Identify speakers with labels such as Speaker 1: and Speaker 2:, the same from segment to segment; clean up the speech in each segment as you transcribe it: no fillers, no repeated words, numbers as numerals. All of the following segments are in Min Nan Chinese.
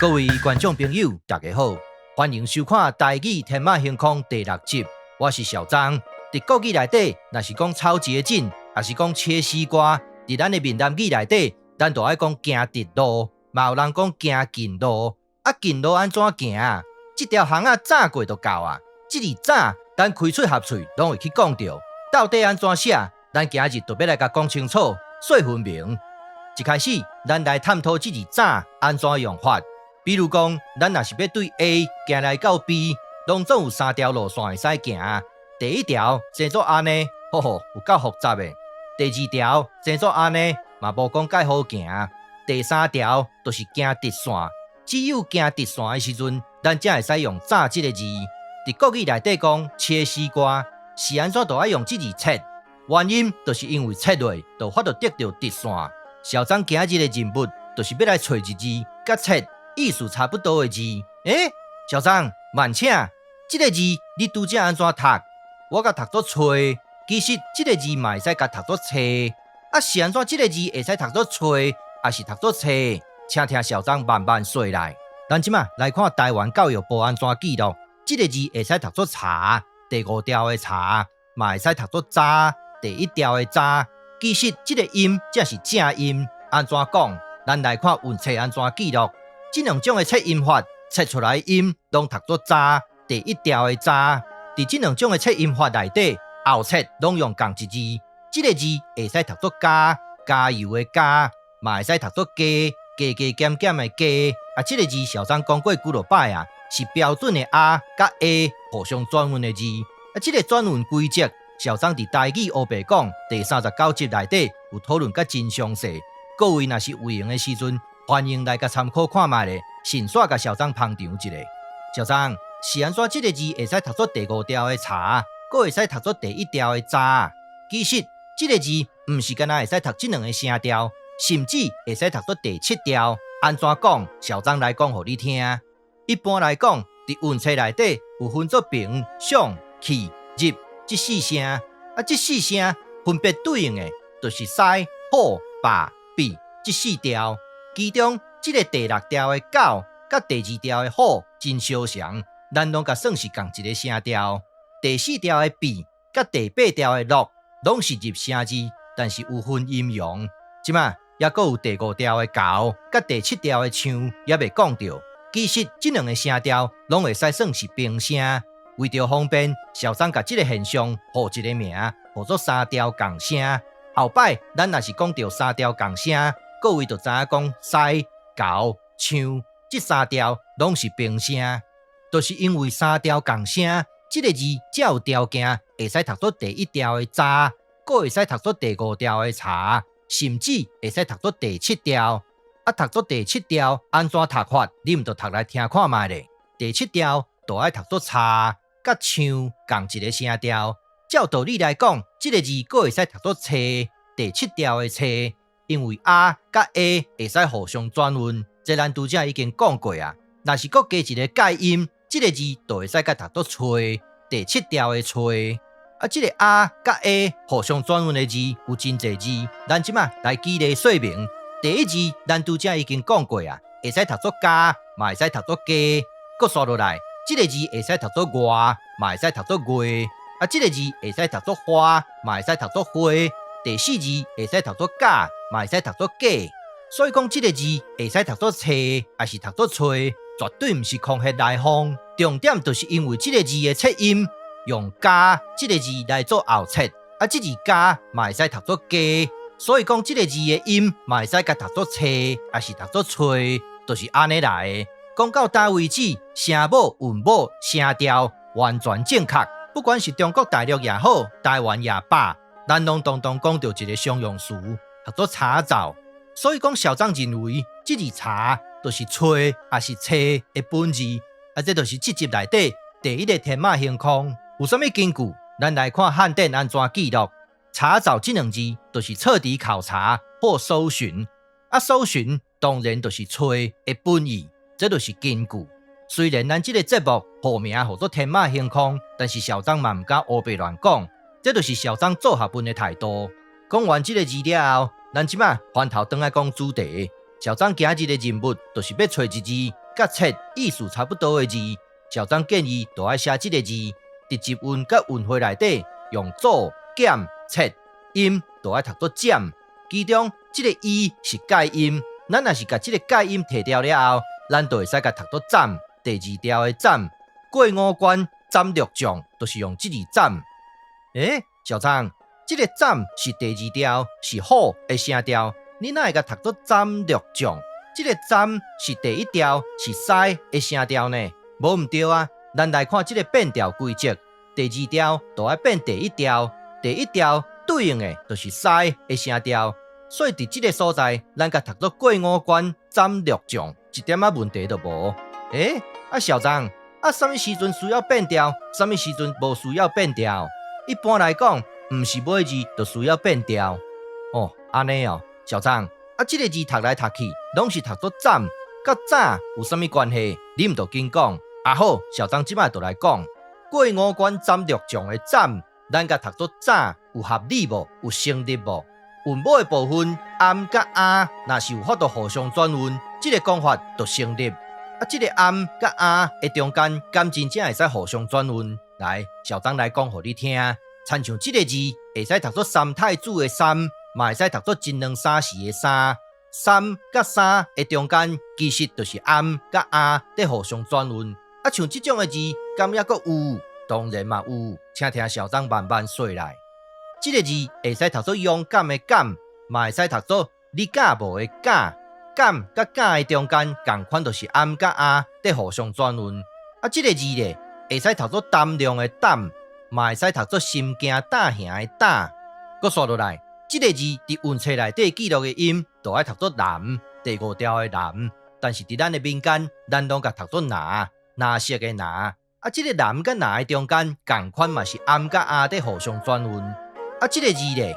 Speaker 1: 各位觀眾朋友，大家好，歡迎收看《台語天馬行空》第六集，我是小張。佇國語內底，若是講抄捷徑，抑是講切西瓜，佇咱的閩南語內底，咱就愛講行直路，嘛有人講行近路。啊，近路按怎行？這條巷仔棧過就到啊！這字棧，咱開喙合喙攏會去講著。到底按怎寫？咱今日就欲來共講清楚，說分明。一開始，咱來探討這字棧按怎用法。比如講，咱若是欲對 A 行來到 B，攏總有三條路線會使行。第一條生做按呢，吼吼，有夠複雜的。第二條生做按呢，嘛無講蓋好行。第三條就是行直線。只有行直線的時陣，咱才會使用棧這个字。佇國語內底講切西瓜，是按怎就愛用這字切？原因就是因為切落就有法度得著直線。小張今日的任務就是欲來揣一字，佮切意思差不多的字。欸，小張，慢請，這个字你拄才按怎讀？我共讀做揣，其實這个字嘛會使共讀做揣。啊，是按怎這个字會使讀做揣，抑是讀做冊？請聽小張慢慢說來。咱這馬來看台灣教育部按怎記錄，這个字會使讀做查，第五調的查，嘛會使讀做查，第一調的查。其實這个音才是正音。按怎講？咱來看韻冊按怎記錄，這兩種的切音法，切出來音攏讀做查，第一調的查。佇這兩種的切音法內底，後切攏用仝一字，這个字會使讀做加，加油的加，嘛會使讀做加，加加減減的加。啊，這个字小張講過幾落擺啊，是標準的啊佮A 互相轉韻的字。啊，這个轉韻規則，小張佇台語烏白講第39集內底有討論甲真詳細。各位若是有閒的時陣，歡迎來共參考看覓咧，順紲共小張捧場一下。小張，是按怎這个字會使讀做第五調的查，閣會使讀做第一調的查？其實這个字毋是干焦會使讀這兩个聲調，甚至會使讀做第七調。按怎講？小張來講予你聽。一般來講，佇韻冊內底有分做平、上、去、入這四聲。啊，這四聲分別對應的，就是西、好、罷、比這四調。其中這个第六調的狗，佮第二調的虎真相像，咱攏共算是仝一个聲調。第四調的比，佮第八調的樂，攏是入聲字，但是有分陰陽。這馬猶閣有第五調的猴，佮第七調的像，猶未講著。其實這兩个聲調攏會使算是平聲。為著方便，小張共這个現象予一个名，號做三調仝聲。後擺咱若是講著三調仝聲，各位就知影講西、猴、像這三調攏是平聲。就是因為三調仝聲，這个字才有條件會使讀做第一調的查，閣會使讀做第五調的查，甚至會使讀做第七調。啊，讀做第七調按怎讀法？你毋著讀來聽看覓咧。第七調就愛讀做查，佮像仝一个聲調。照道理來講，這个字閣會使讀做冊，第七調的冊，因為啊佮A會使互相轉韻，這咱拄才已經講過啊。若是閣加一個介音，這个字就會使共讀做揣，第七調的揣。啊，這个啊佮A 互相轉韻的字有真濟字，咱這馬來舉例說明。第一字咱拄才已經講過啊，會使讀做加，嘛會使讀做加。閣紲落來，這个字會使讀做外，嘛會使讀做月。啊，這个字會使讀做花，嘛會使讀做花。第四字會使讀做甲，嘛會使讀做假。所以講，這个字會使讀做冊，抑是讀做揣，絕對毋是空穴來風。重點就是因為這个字的切音用加這个字來做後切，啊，這字加嘛會使讀做加，所以講這个字的音嘛會使共讀做冊，抑是讀做揣，就是按呢來的。講到今為止，聲母、韻母、聲調完全正確。不管是中國大陸也好，台灣也罷，咱攏當當講著一个常用詞，讀做查找。所以講，小張認為這字查就是揣，抑是冊的本字。啊，這就是這集內底第一个天馬行空。有啥物根據？咱來看漢典按怎記錄。查找這兩字，就是徹底考察或搜尋。啊，搜尋當然就是揣的本意，這就是根據。雖然咱這个節目號名號做天馬行空，但是小張嘛毋敢烏白亂講，這就是小張做學問的態度。講完這个字了後，咱這馬翻頭轉來講主題。小張今日的任務，就是欲揣一字，佮切意思差不多的字，小張建議就愛寫這个字。佇集韻佮韻會內底，用做減切音，就愛讀做斬。其中這个伊是介音，咱若是共這个介音提掉了後，咱就會使共讀做斬。第二調的斬，過五關斬六將，就是用這字斬。欸，小張，這个斬是第二調，是虎的聲調，你哪會共讀做斬六將？這个斬是第一調，是師的聲調呢？無毋對啊！咱來看這个變調規則，第二調就愛變第一調，第一調對應的就是師的聲調，所以佇這个所在，咱共讀做過五關斬六將，一點仔問題都無。欸，啊小張，啊啥物時陣需要變調？啥物時陣無需要變調？一般來講，毋是尾字就需要變調。哦，按呢哦，小張，啊這个字讀來讀去，攏是讀做斬，佮早有啥物關係？你毋著緊講。啊好，小張這擺就來講，過五關斬六將的斬，咱共讀做早，有合理無？有成立無？韻母的部分，暗佮阿，若是有法度互相轉韻，這个講法就成立。啊，這个暗佮阿的中間，敢真正會使互相轉韻？來，小張來講予你聽。親像這个字，會使讀做三太子的三，嘛會使讀做真兩三時的三。三佮三的中間，其實就是暗佮阿佇互相轉韻。啊，像這種的字，敢猶閣有？當然嘛有，請聽小張慢慢說來。這个字會使讀做勇敢的敢，嘛會使讀做你敢無的敢。敢佮敢的中間，仝款就是暗佮阿佇互相轉韻。啊，這个字咧，會使讀做膽量的膽，嘛會使讀做心驚膽兄的膽。閣紲落來，這个字佇韻冊內底記錄的音，就愛讀做南，第五調的南。但是佇咱的民間，咱攏共讀做藍。藍色的藍，啊，這个藍佮藍的中間，仝款嘛是暗佮阿佇互相轉韻。啊，這个字咧，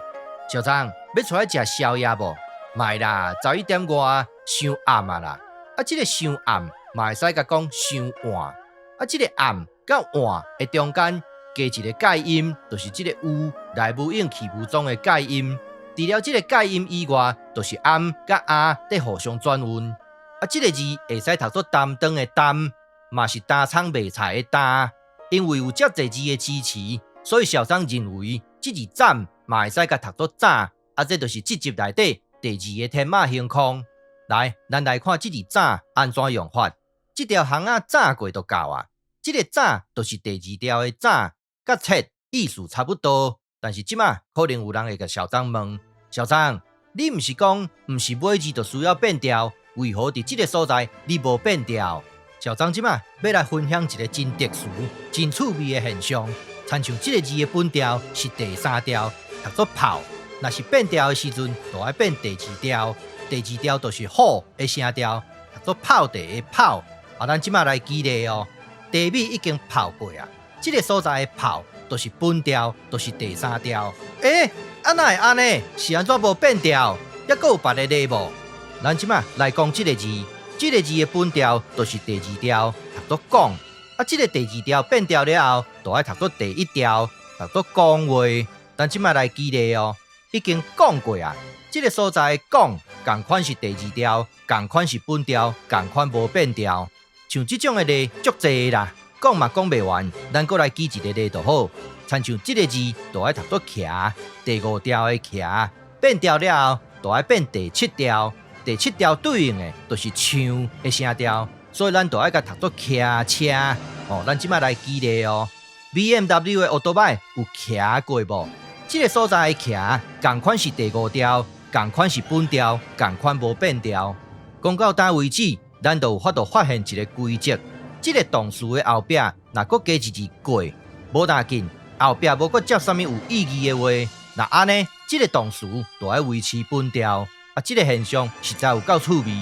Speaker 1: 小張欲出來食宵夜無？莫啦，11點外，傷暗啊啦。啊，這个傷暗嘛會使共講傷晚。啊，這个暗佮晚的中間加一个介音，就是這个有來無影去無蹤的介音。除了這个介音以外，就是暗佮阿佇互相轉韻。啊，這个字會使讀做擔當的擔。嘛是擔倉賣菜的擔，因為有遮濟字的支持，所以小張認為這字斬嘛會使共讀做早，啊，這就是這集內底第二个天馬行空。來，咱來看這字早按怎用法。這條巷仔早過就到啊，這个早就是第二調的早，佮切意思差不多。但是這馬可能有人會共小張問：小張，你毋是講毋是尾字就需要變調，為何佇這个所在你無變調？小張這馬欲來分享一个真特殊、真趣味的現象，親像這个字的本調是第三調，讀做炮。若是變調的時陣，就愛變第二調。第二調就是虎的聲調，讀做泡茶的泡。啊，咱這馬來舉例哦，茶米已經泡過啊，這个所在的泡就是本調，就是第三調。欸，啊哪會按呢？是按怎無變調？猶閣有別个例無？咱這馬來講這个字。這个字的本調就是第二調，讀做講。啊，這个第二調變調了後，就愛讀做第一調，讀做講話。咱這馬來舉例哦，已經講過啊。這个所在講，仝款是第二調，仝款是本調，仝款無變調。像這種的例足濟啦，講嘛講袂完。咱閣來舉一个例就好，親像這个字，就愛讀做徛，第五調的徛，變調了後，就愛變第七調。第七調對應的，就是唱的聲調，所以咱就愛共讀做騎車。哦，咱這馬來舉例哦。BMW 的歐多擺有騎過無？這个所在的騎，仝款是第五調，仝款是本調，仝款無變調。講到今為止，咱就有法度發現一个規則：這个動詞的後壁若閣加一字過，無要緊，後壁無閣接啥物有意義的話，若按呢，這个動詞就愛維持本調。啊，這个現象實在有夠趣味。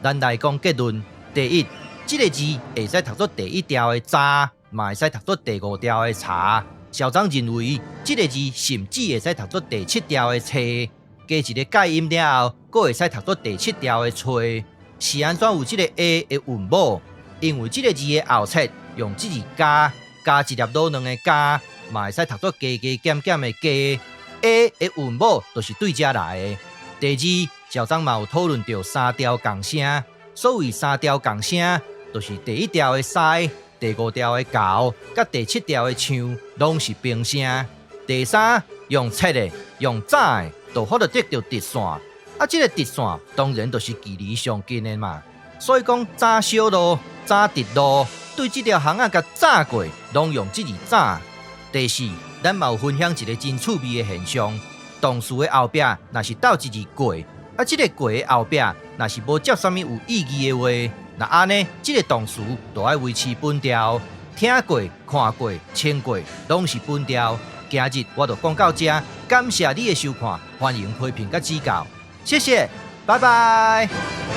Speaker 1: 咱來講結論：第一，這个字會使讀做第一調的早，嘛會使讀做第五調的茶。小張認為，這个字甚至會使讀做第七調的冊，加一个介音了後，閣會使讀做第七調的揣。是按怎有這个 A 的韻母？因為這个字的後切用這字加，加一粒滷卵的加，嘛會使讀做加加減減的加。A 的韻母就是對這來的。第二，小張嘛有討論著三調仝聲。所謂三調仝聲，就是第一條的師，第五條的猴，佮第七條的象，攏是平聲。第三，用切的、用斬的，就予著得著直線。啊，這个直線當然就是距離上近的嘛。所以講，斬小路、斬直路，對這條巷仔共斬過，攏用這字斬。第四，咱嘛有分享一个真趣味的現象，動詞的後壁若是鬥一字過，啊，這个過的後壁若是無接啥物有意義的話，若按呢，這个動詞就愛維持本調。聽過、看過、穿過，攏是本調。今日我就講到這，感謝你的收看，歡迎批評佮指教，謝謝，拜拜。